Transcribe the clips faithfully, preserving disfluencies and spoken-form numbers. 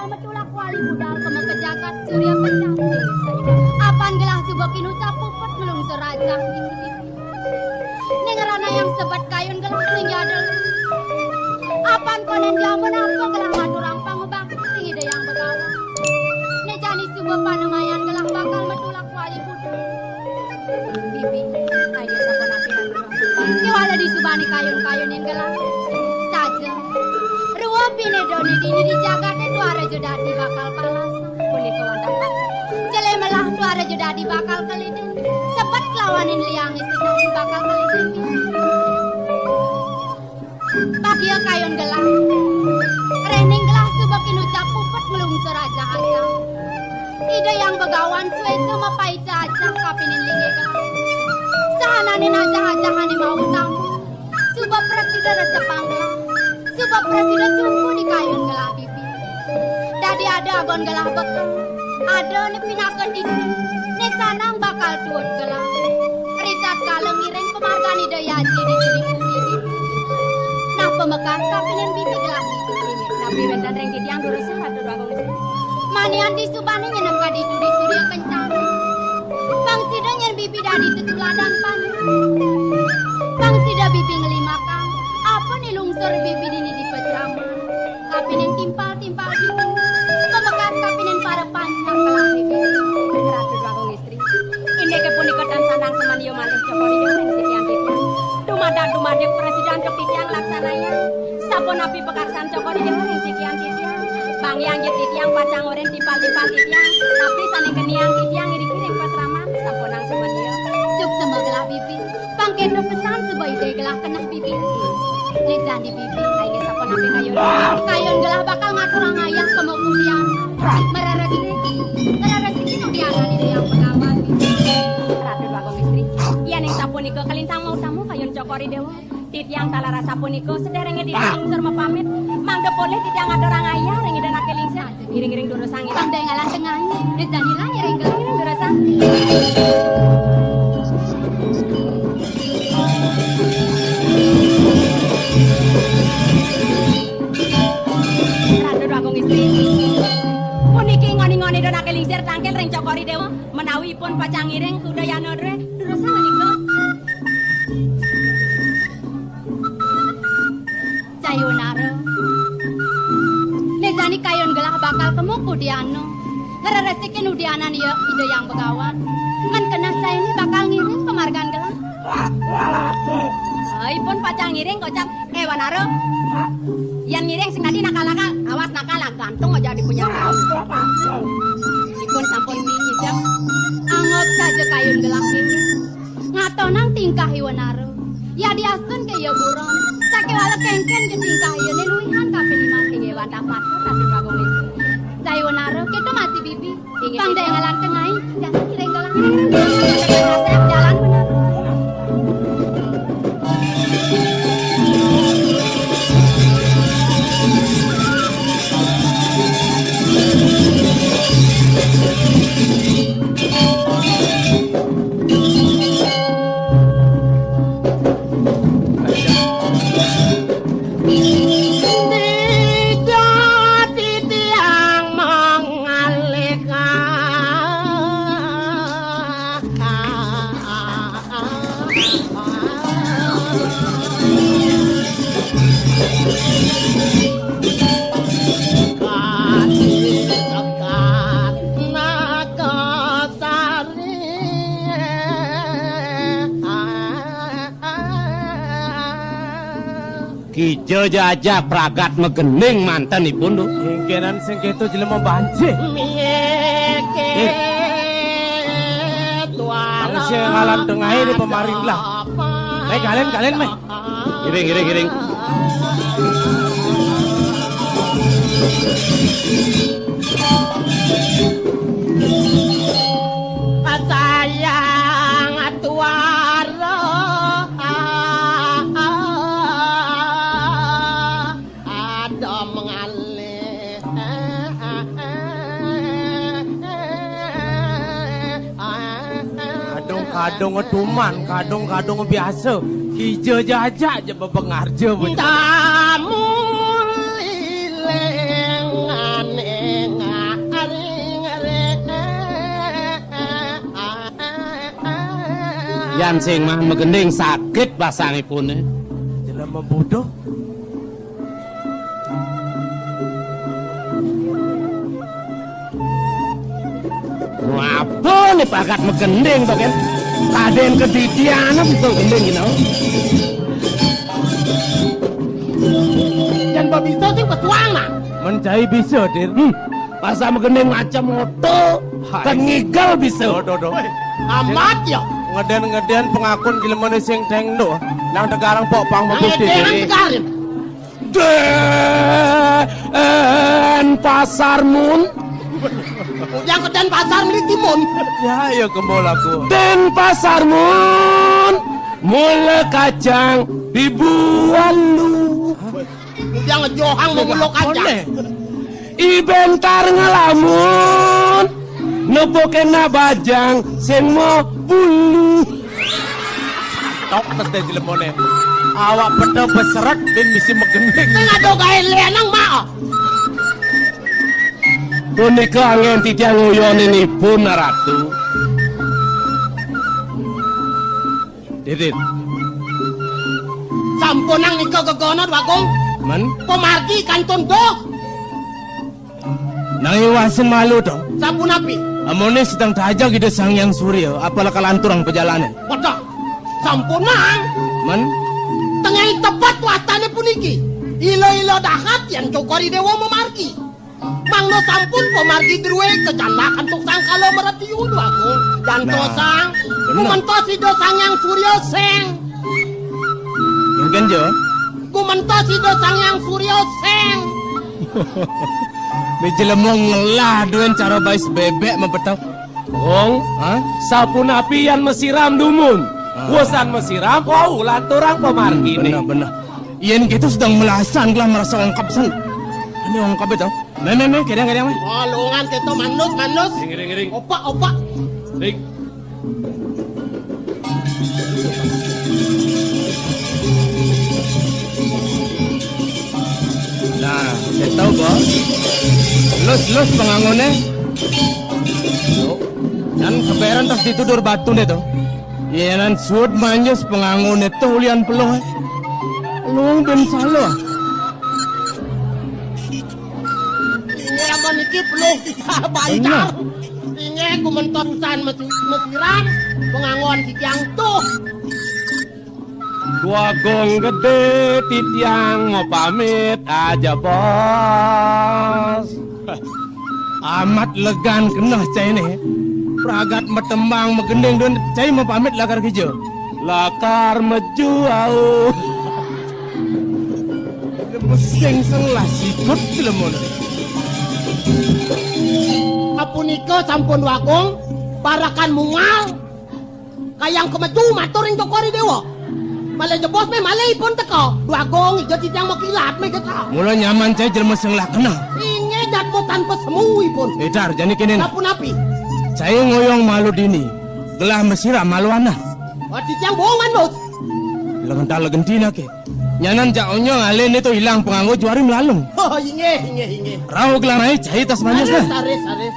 Matulak wali budal ka makejagat surya kencang. Apan gelah suba kinucap puput nglungsur rajah. Ning ranayang sebet kayun gelah sing jadel. Apan konen jaman apa gelah ngaturang pangubakti ring Ida Hyang Begawan. Né jani suba panemayan gelah bakal matulak wali budal. Bibi, ayo sapunapi aturan. Kéwala disubané kayun-kayunin gelah. Saja. Rua piné doné dini di jagaté tuara ja dadi bakal palas. Punika wantah patut. Jelé melah tuara ja dadi bakal kelidin. Sebet lawanin liang istri bakal kelidin. Bagia kayun gelah. Réning gelah suba kinucap puput nglungsur ajah-ajah. Ida Hyang Begawan suéca mapaica ajah kapining linggih gelah. Sahananing ajah-ajah ané mautama. Suba prasida resepang gelah. Suba prasida cumpu di kayun gelah bibi. Dadi ada agon gelah bekel. Ada né pinaka titi. Né sanang bakal tuut gelah. Ritatkala ngiring pamargan Ida Hyang Aji di sini bumi. Nah, pamekas kapining bibi gelah. Napi wénten ring titiang durusang Ratu Déwa Agung Istri? Manian disubané nyenem ka ditu di Surya Kencana. Pang sida nyén bibi dadi tetuladan pan. Pang sida bibi ngelimakan. Apa né lungsur bibi dini di pajaman. Kapining timpal-timpal ditu. Pamekas kapining para pancak kelah bibi. Ratu Déwa Agung Istri. Indiké punika tan sandang samaniya malih Cokor I Déwa ring sikian titiang. Dumadak-dumadik prasida antuk titiang laksanayang. Sapunapi pakarsan Cokor I Déwa ring sikian titiang. Bangiang ja titiang pacang orin timpal-timpal titiang. Napi sané keniang titiang iriki ring pasraman. Sampunang samaniya. Suksma gelah bibi. Pang kéto pesan suba Ida gelah keneh bibi. Né jani bibi. Ayo sapunapi kayun. Kayun gelah bakal ngaturang ayah ka makudian. Mararesi. Mararesi nu dianani Ida Hyang Begawan. Ratu Déwa Agung Istri. Yéning sapunika kalintang mautama kayun Cokor I Déwa. Titiang taler sapunika sadéréngé titiang lungsur mapamit. Mangda polih titiang ngaturang ayah ring Ida Anak Lingsir. Ngiring-ngiring durusang. Pang déngalan tengahé. Né jani lan ngiring gelah. Ngiring durusang. Ratu Déwa Agung Istri. Puniki ngoni-ngoni Ida Anak Lingsir tangkil ring Cokor I Déwa. Menawi ipun pacang ngiring ka udayana drué, durusang menika. Cai Wanara. Né jani kayun gelah bakal ka makudiana. Ngreresikin udianan ia Ida Hyang Begawan. Ngan keneh cainé bakal ngiring pamargan gelah. Ah, ipun pacang ngiring kocap. Eh, Wanara. Yén ngiring sing dadi nakal-nakal, awas nakal, gantung aja di punya. Ipun sampun nyidang. Anggap saja kayun gelah ini. Ngatonang tingkah I Wanara. Yadiastun ké ia buron. Sakéwala kéngkén ké tingkah ia né luihan kapining mas. Inggih wantah patut, Ratu Bagong Istri. Cai Wanara, kéto masih bibi. Inggih, pang déngalan tengahé, jangan kireng gelah. Jalan bener. Tidak titiang mengalihkan. Kija jajah pragat magending manten ipun, Duk. Ingkenan sing kéto jelema banci. Eh. Mangsa ngalan tengahé di pemaring lah. Meh, galén, galén, meh. Iring, iring, iring. Sayang tuara. Ada mengalih. Kadung-kadung tuman, kadung-kadung biasa. Kija jajak ja bebengarja betul. Tamu liling ané. Sing mah magending sakit basangipun, eh. Jelema bodoh. Apa nih pakat magending to, Ken? Kadén kedadian bisa gending, you know. Yén bisa sing petuang, nah. Men cai bisa, Dir. Hmm. Pasal magending macam oto, hai. Kan ngigel bisa. Aduh, aduh. Woi, amat ya. Ngeden-ngeden pengakun jelemané sing dengdo. Nang Tegarang pok pang mabukti. Ngeden Tegarang. Dén Pasar Mun. Ujang ke Dén Pasar meli timun. Ya, ya kembol aku. Dén Pasar Mun, mula kacang dibual lu. Ujang ngejohang mau ngelok aja. Aneh. Ibentar ngelamun, nepukin na bajang sing mau bulu. Tok tes deh jelemané. Awak peta beseret bin misi megending. Sing ada gaé lenang, Mak. Punika anggén titiang nguyoninipun, Ratu. Didit. Sampunang nika gegono, Bagong. Men? Pemargi kantun doh. Nang iwasin malu to. Sapunapi? Amoné sedeng tajag Ida Sang Hyang Surya, apala kalanturang pejalané. Wadah, sampunang. Men? Tengah tepet wastané puniki. Ila-ila dahat yén Cokor I Déwa mamargi. Mangda sampun pamargi drué kacandak antuk sangkala mretiwi, Agung. Nah, jantosang, bener. Gumentos Ida Sang Hyang Surya sing. Mungkin, Jo. Gumentos Ida Sang Hyang Surya sing. Né jelema ngelah duén cara bais bébék mabetah. Wong, hah? Sapunapi yan masiram dumun? Ah. Wusan masiram, oh, lanturang pamarginé. Bener, bener. Yén kéto sedeng melasan gelah merasa ongkep sen. Ini ongkep itu. Mé, mé, mé, kédang, kédang, mé. Oh, lungan kéto manut, manut. Ngiring, ngiring. Opak, opak. Ring. Nah, kéto, Bos. Lus, lus pangangoné. Tuh. Kan keberan tas ditudur batuné to. Yén suud manjus pangangoné to ulian peluh. Luung bin salah. Inggih amun niki peluh banjar. Bener. Inggih gumentos wusan mesi-, mesiram pangangon titiang tuh. Dwagung Gedé titiang mapamit aja, Bos. Amat legan keneh cainé. Pragat matembang magending duén cai mapamit lakar kija. Lakar meju au. Mesing senglah sikut jelemané. Apunika sampun Dwagung, parekan mumal. Kayang kemetu matur ring Cokor I Déwa. Malih jebos méh malih ipun teka. Dwagung, ija titiang makilat méh teka. Mula nyaman cai jelema sing lah keneh. Inggih jatmu tanpa semu ipun. Eh, Dar, jani kéné. Sapunapi? Cai ngoyong malu dini. Gelah masiram malu aneh. Wah, titiang bohong manut. Lengental legenti naké. Nyanan jak onyong alih né to ilang panganggo juari malalung. Oh, inggih, inggih, inggih. Rauh gelah mai cai tas manis nah. Aris, aris, aris.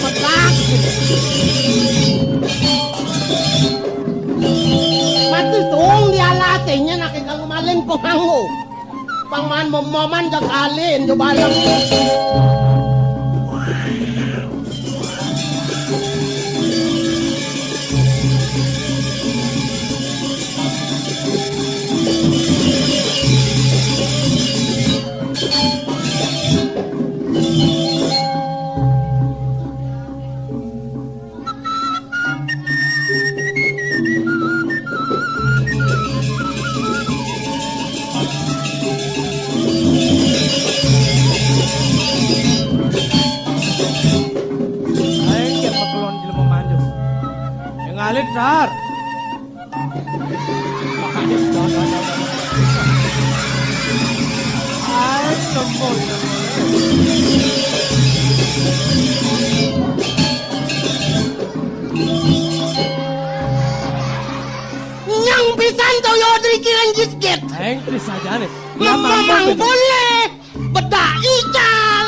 Petak. Mati tuung di alasé nyen aké kanggo maling panganggo. Pang maan momoman jak alin jo balem. Ayo, siap makelon jelema manjus. Yang alit, Dar. Nyang pisan toyo dri kirang jisgit. Aing tris aja nih. Mamang boleh. Bedak ical.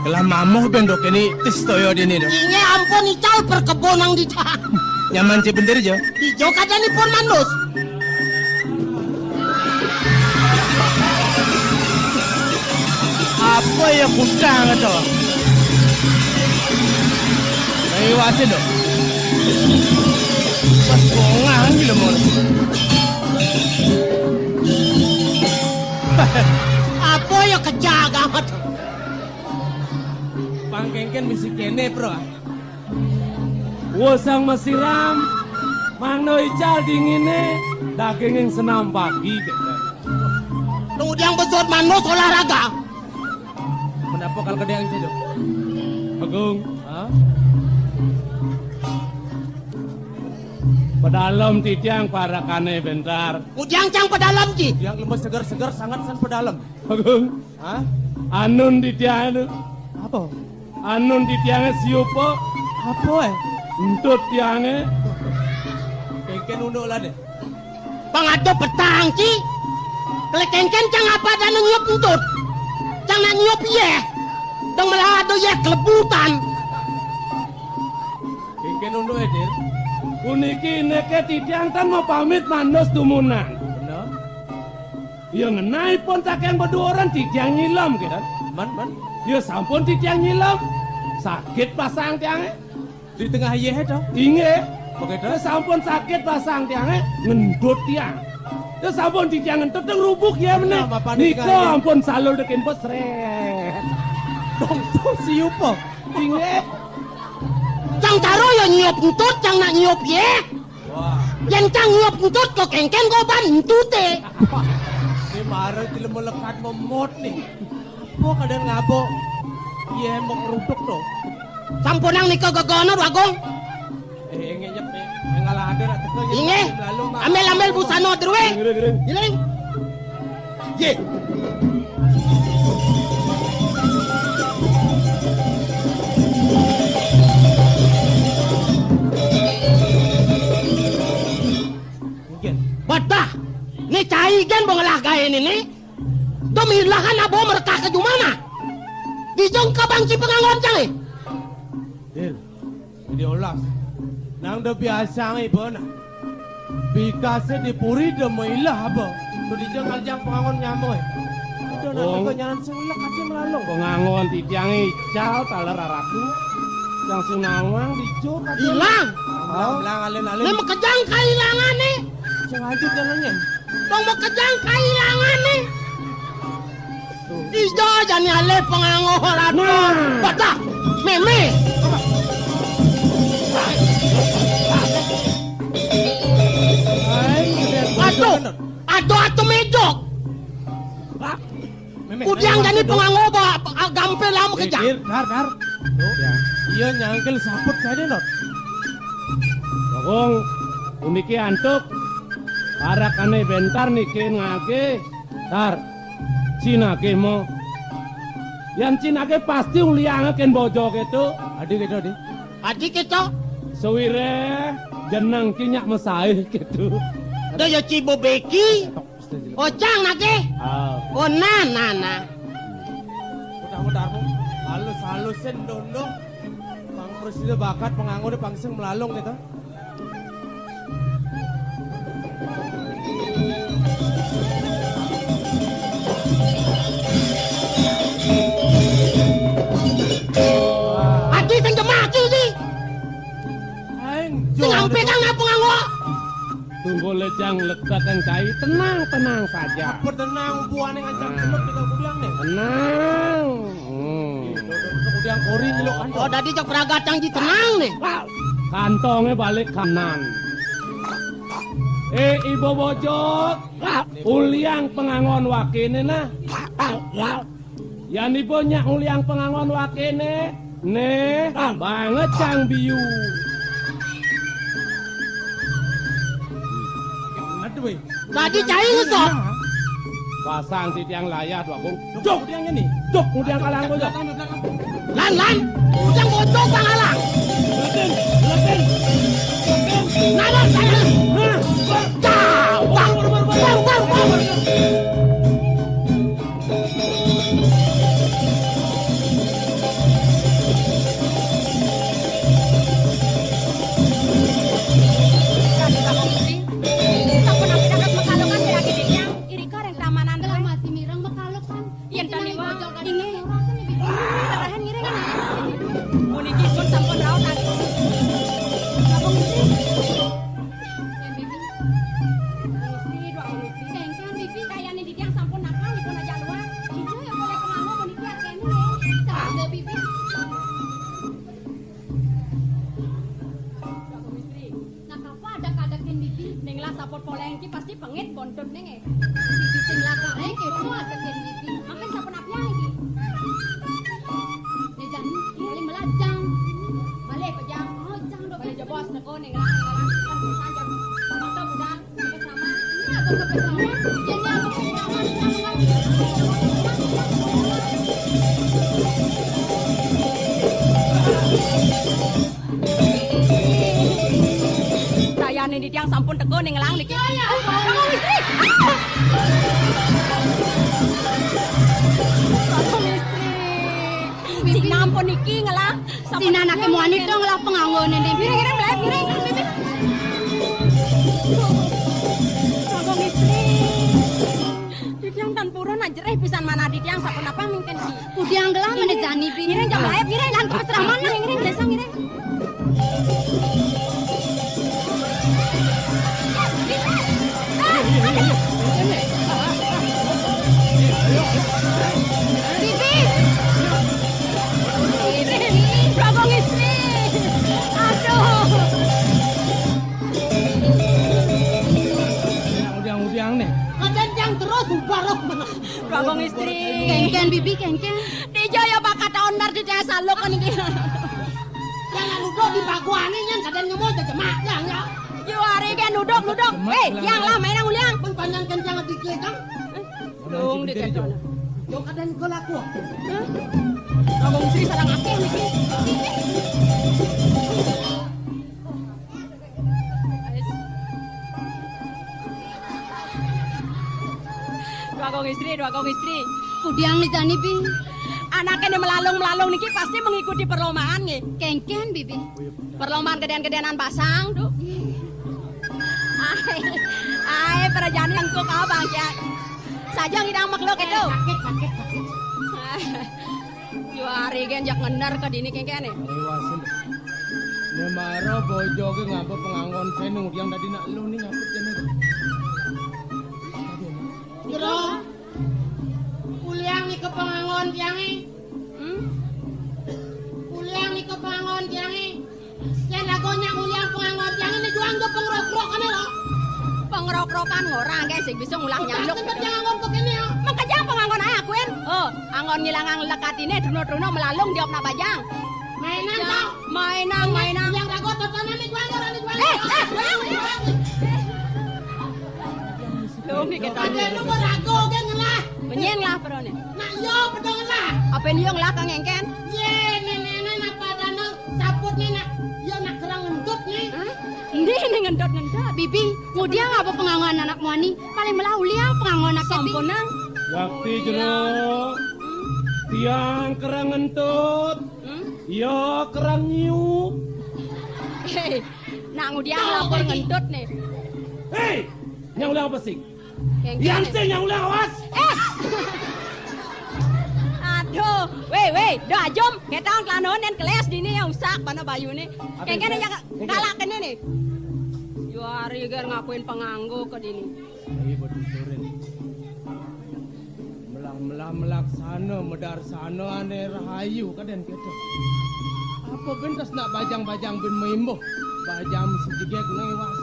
Lah mamoh bendok ini tis toyo dini do. Inggih ampun ical perkebon nang di. Nyaman ci bener jo. Ijo kada nipun manus. Apa ya kutang to? Ayo wasin do. Pas bongan gila mon. Apa ya kejag amat. Pangkengken misi kene, Bro. Wosang masiram, mangno ical dingine, daginging senam pagi, kete. Tunggu diang besut manus olahraga. Menapa kal kedeng situ? Agung. Hah? Pedalem titiang parakane bentar. Ujang cang pedalem, Ji. Yang lemes seger-seger sangat san pedalem. Agung. Hah? Anun titiang anu. Apa? Anun titiange siupa. Apa, eh? Entut tiange. Kengken unduk lah deh. Pangada petang, Ci. Kele kengken cang apa ada nang nyup entut. Cang nak nyup yeh. Dang malah ada yeh kelebutan. Kengken unduk, eh, Dil. Puniki neke titiang tan mau pamit manus tumunan. Bener. Ya ngenai pun saking beduoran titiang nyilem, gitu. Man, man. Ya sampun titiang nyilem. Sakit pasang tiange. Di tengah yeh to? Inggih. Begitu. Ya sampun sakit pasang tiange, ngentut tiang. Ya sampun titiang ngentut teng rubuk ya meneh. Nah, mapan nika ampun salul dekin pesret. Dong, dong, siupa. Inggih. Cang taro ya nyiup entut, cang nak nyiup yeh. Wah. Yen cang nyiup entut kok kengken kok ban entute. Ini marah jelema lekat memot nih. Apa kadang ngabo? Iya, mau keruduk tuh. Sampunang nika gegono, Bagong. Eh, ngenyep, eh. Yang ngalah ada nak teka, inggih. Lalu, Mak. Ambil, ambil busana, Derwe. Giring, giring. Giring. Ye. Mungkin. Batah. Ni cai gen bengelah gae ni, ni. Dom ilahan abo merekah ke jumana. Dijong ka bangci pengangon cang, eh. Dil. Diolas. Nang da biasa ngai bana. Bikase di puri da mailah apa. Tu dija ngaljang pengangon nyamoy. Itu nanti kau nyanan sing ulek aja melalung. Pengangon titiang ical taler aratu. Yang sing nawang dijo kata. Ilang. Ilang alin-alin. Ini makejang kailangan nih. Sing lanjut jalannya. Tong makejang kailangan nih. Ija jani alih panganggo ratu. Nah. Wadah, meme. Aduh, aduh, aduh mejok. Meme, kudiang ayo, jani panganggo ba, ba, gampil lah makejang. Dar, dar. Iya nyangkil saput tadi, Not. Bagong, puniki antuk. Parakane bentar niki ngage. Tar, cinake mo. Yan cinake pasti uliange ken bojo ketu. Adi ketu, Adi. Adi ketu. Sewire jeneng ki nyak mesae ketu. Da ya ci bebeki. Ocang nake. Ah. Oh, nah, nah, nah. Mudah-mudahan halus-halusin dondo. Pang presida bakat panganggo di pangsing melalung ketu. Ati sing jemak ati, Di. Aing sing ampe kang ngapa nganggo? Tunggu lejang lekat yang cai, tenang, tenang saja. Apa tenang, buane ngancam jelek di kang kudiang nih. Tenang. Hmm. Kudiang kori nyeluk kantong. Oh, dadi cok pragat yang ji tenang nih. Kantongnya balik kanan. Eh, ibu bojok, uliang pengangon wakene nah. Yan ibu nyak uliang pengangon wakene, nih banget cang biu. Aduh, weh. Tadi cai ngesot. Pasang titiang layah, Dua Kung. Cuk! Yang ini. Cuk, ngudiang kalang gua, Cuk. Lan, lan. Ngudiang gocok, Bang Alang. Lekin, lekin. Lekin. Nana, saya. Hah? Cah, bang. Bang, bang, bang, bang. Nonton ning, eh. Sing lakar, eh, kepo atetin iki. Makan sampun apian iki. Nek jan paling melajang. Balik pejang. Oh, jang do. Balik jebos teko ning ngelang, ngelang. Kan sajam. Mata budak. Sayane titiang sampun teka ning ngelang niki. Tolong istri. Ah! Tolong istri. Sinampun niki ngelang. Sampun sinanake muani to ngelah penganggone, Ding. Ngiring, ngiring, mlayu, ngiring, ngiring, ngiring. Tolong istri. Titiang tan purun, jerih pisan manah titiang sapunapa mangkin ki. Udiang gelah mene jani, Bing. Ngiring, jam mlayu, ngiring. Lan kemesraman, ngiring, ngiring, desa, ngiring. Bibi! Bibi! Bagong istri! Aduh! Udiang, udiang, udiang nih. Kadén jang terus, ubah roh meneh. Bagong istri. Kéngkén, Bibi, kéngkén. Dija ya bakat ondar di desa lu kan iki. Yang nak duduk di baguané nyén kadén ngomong jejemak yang ya. Yu hari kan duduk, duduk. Hei, yang lah main nang uliang. Pun panjang kencang di kidang. Dong di kencang. Yo kadén kelaku. Bagong istri sareng akéh niki. Dua kong istri, dua kong istri. Kudiang nih jani, Bi. Anaknya nih melalung-melalung niki pasti mengikuti perlombaan nggih. Kéngkén, Bibi. Perlombaan gedén-gedénan basang tuh. Ai, ai, perajaan engko kau bangkiat. Saja ngidang makhluk itu. Sakit, sakit, sakit. Juari gén jak ngender ka dini kéngkéné. Rewasin. Né mara bojoké ngaba panganggon sing ngudiang dadi nak lu ning ngapit kéné. Jero. Uliang nika panganggon tiangé. Hmm? Uliang nika panganggon tiangé. Yén lagu nyak nguliang panganggon tiangé né juang jo pangrok-rokané lo. Pangrok-rokan ngora nggih sing bisa ngulang nyamluk. Sing kerja nganggon kok kéné ya. Mengkejang panganggon aé akuin. Oh, anggon ngilangang lekatiné truno-truno melalung diop nak bajang. Mainan to. Mainan, mainan. Yang rago totonan né juang ora né juang. Eh, eh, eh. Lu niki. Padahal lu rago gén ngelah. Benyén lah peroné. Nak yo pedho ngelah. Apa yo ngelah kang éngkén? Yé, nénéné nak padahal saput né nak. Yo nak kerang ngentut né. Hah? Endi né ngentut-ngentut? Bibi, ngudiang apa panganggon anak muani? Paling melah uliang panganggon anak Bibi. Sampunang. Yakti jero. Hmm? Tiang kerang ngentut. Hmm? Yo kerang nyiup. Hei, nak ngudiang lapor ngentut né. Hei, nyang uliang apa sing? Kéngkén. Yan sing nyang uliang awas. Eh. Aduh, wéh, wéh, do ajum, kétang kelanoan yén kelés dini ya usak bana bayuné. Apa kéngkén itu? Aja kéngkén. Galak kéné né. Juari gén ngakuin panganggo ka dini. Iya, betul, Turin. Melah-melah melaksana, medarsana ané rahayu kadén kéto. Apa bentas nak bajang-bajang bin maimbuh? Bajang sejegég ngewas.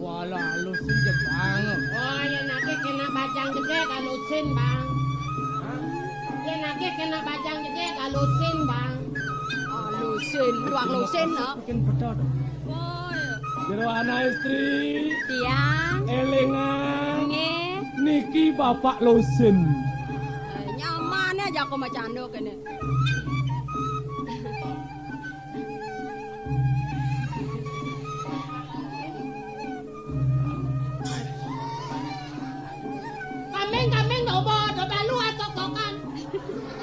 Walah, alusin jeg, Bang. Oh, yén aké kéné bajang jegég, alusin, Bang. Hah? Yén aké kéné bajang jegég, alusin, Bang. Alusin, luang lusin, no? Bikin pedot. Oh, iya. Jero ana istri. Tiang. Élingan. Nggih. Niki Bapak Lusin. Eh, nyaman aja aku macando kéné. Kambing, kambing, domba, domba lu atok-tokan.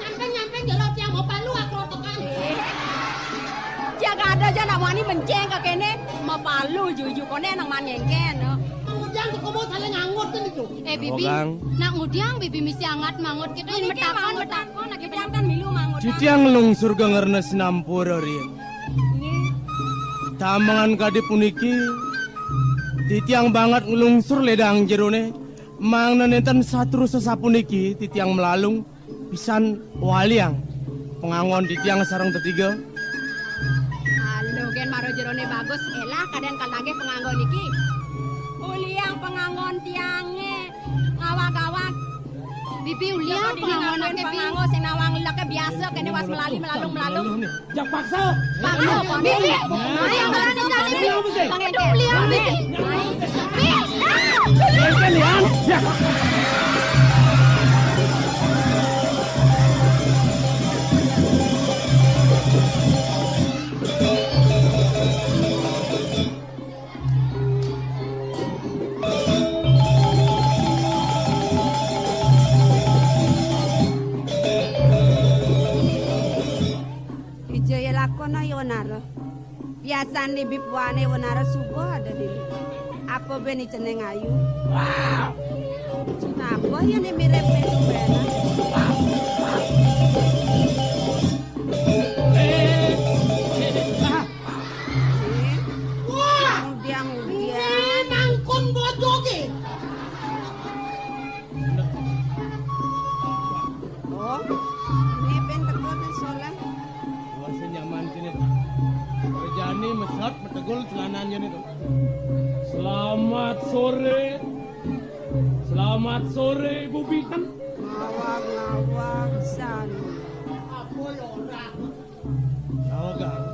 Nyamping, nyamping, jero tiang, domba lu akrotokan. Jaga ada aja nak wani mencéng ka kéné, mapalu juju koné nang man ngéngkén, no. Ngudang tuh komo saling anggot kan itu. Eh, Bibi, nak ngudang, Bibi misi angat mangut gitu. Ini metakon, metakon, lagi metakon milu mangut. Titiang lungsur ka ngarna sinampura riin. Nggih. Tamengan kadi puniki, titiang banget nglungsur lédang jeroné, mangda nénten satru sasapuniki titiang melalung pisan waliang panganggon titiang sareng tetiga. Aluh, gén mara jeroné bagus, élah kadén kal nagih panganggon niki. Uli Tiang pangangon tiangé ngawag-awag. Bibi Ulian, pangangon aké, Bi. Panganggo sing nawang leké biasa kéné, was melali melalung-melalung. Jak paksa. Paksa, Bi. Ayo, berani cari, Bi. Bibi Ulian, Bi. Bi. Lian. Ya. Ija ya lakona ya Wenara. Biasan di bipuane Wenara suba ada di. Apa ben ijeneng ayu? Apa ya ne mirip melu bena? Wah, ngudiang-ngudiang. Ini nangkon bojoge. Oh, ini ben teko ne solah. Wah, sing nyaman kene. Kerjane mesot, metegul celanane to. Selamat sore. Selamat sore, Ibu Bikan. Ngawag-ngawag san. Apa ya ora? Awagang.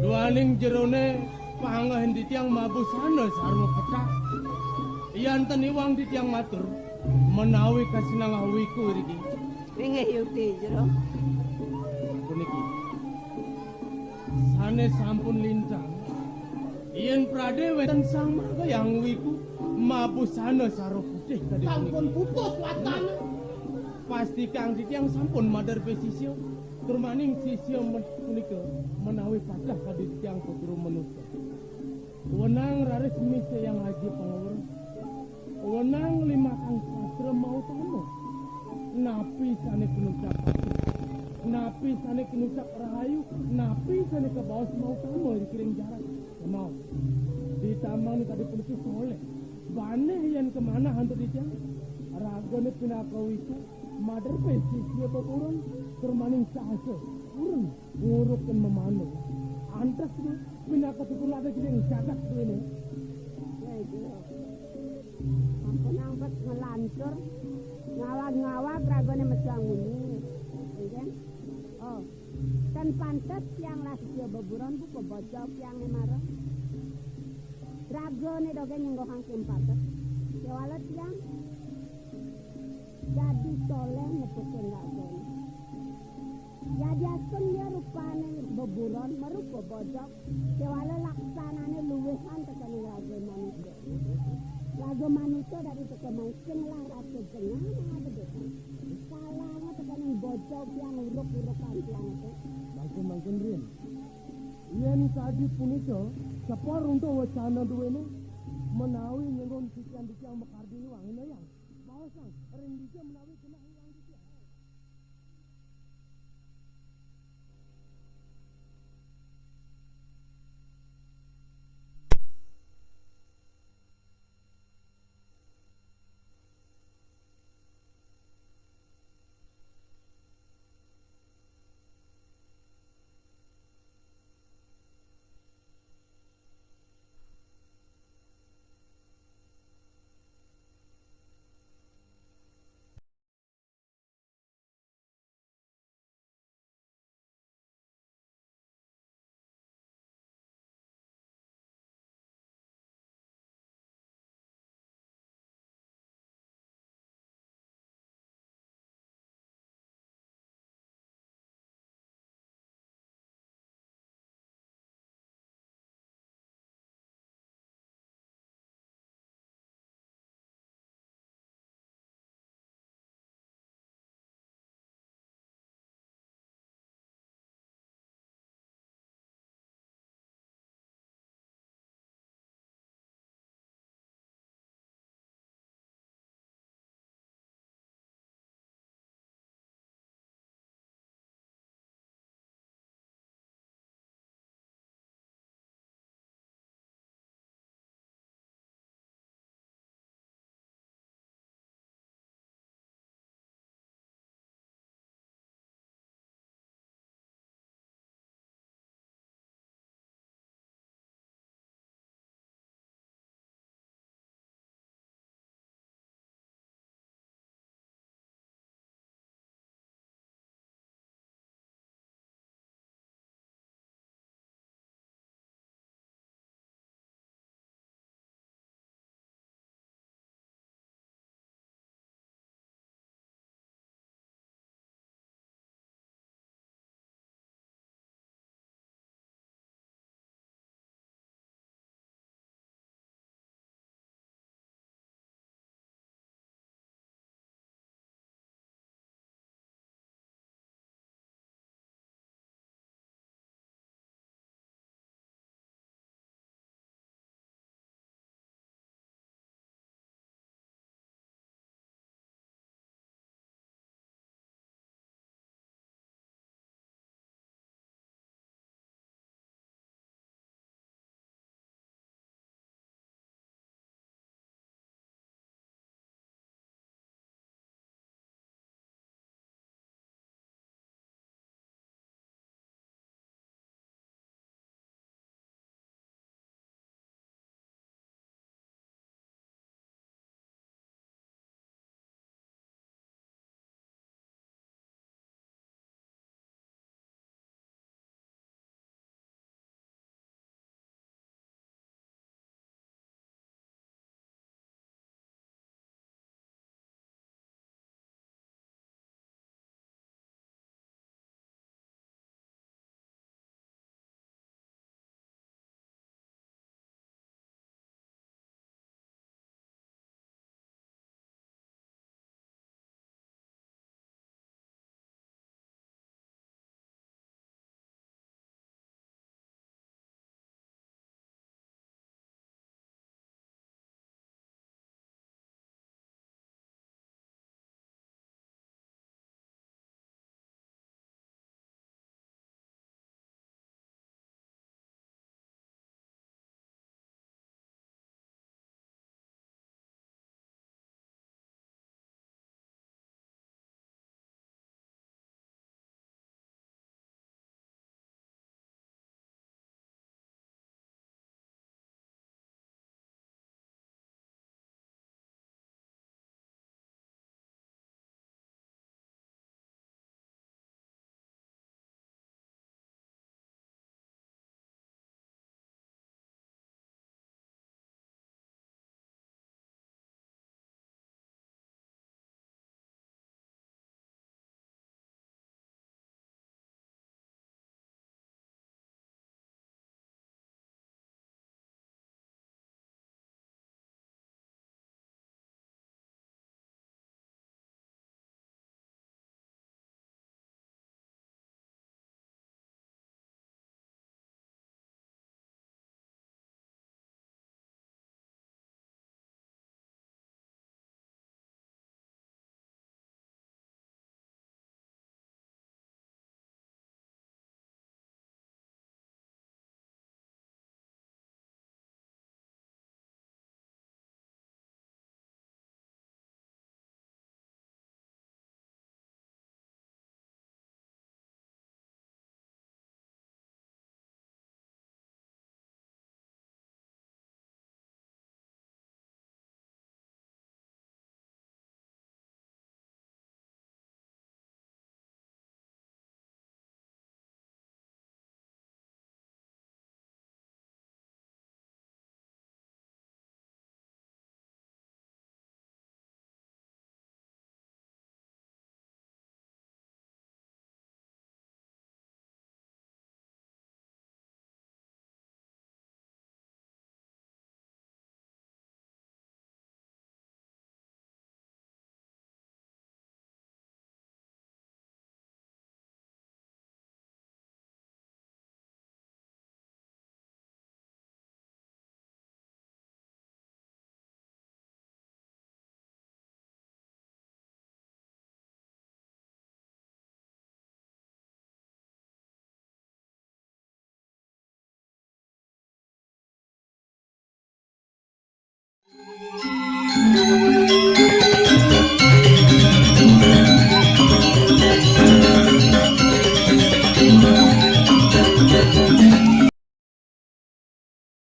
Duaning jerone pangahin titiang mabusana sarwa petah. Yanten iwang titiang matur menawi kasinangawiku iriki. Inggih yukti jero. Puniki. Sane sampun lintang. Yen prade wenten sang marga yang wiku mabusana sarwa putih kadi sampun puniki. Putus wacana. Pastikang titiang sampun maderbe sisya, turmaning sisya men-, punika menawi patah kadi titiang putra manusa. Wenang raris misa yang aji pangawur. Wenang limakang sastra mautama. Napi sane kinucap patih? Napi sane kinucap rahayu? Napi sane kabaos mautama ri kiring jaran? Mau. Ditamang kadi puniki soleh. Bane yen kamanah antuk titiang. Ragane pinaka wiku, maderbe sisya beburon, turmaning sahasa, purun, nguruk ken mamana. Antes ne, pinaka tukulade gedeng jagat dene. Ya, itu. Ampun angkat ngelancur, ngawag-ngawag ragane mejang muni. Nggih. Oh. Tan pantes tiang lah sisya beburon buka bocok tiang ne mara. Ragane doge nyenggohang sing pantes. Kewala tiang dadi toleh ngepusin ragane. Yadiastun ya rupane beburon merupa bocok. Kewala laksanane luwihan tekening raga manusa. Raga manusa dadi teka mau sing lah rasa jengah maha bedeka. Salahnya tekening bocok yang uruk-urukan tiang itu. Mangkin-mangkin rin. Yen kadi punika, sepur untuk wacana duwene menawi nyenggon titiang-titiang makardi wangina yang. Baosang ring dija menawi genah iwang titiang.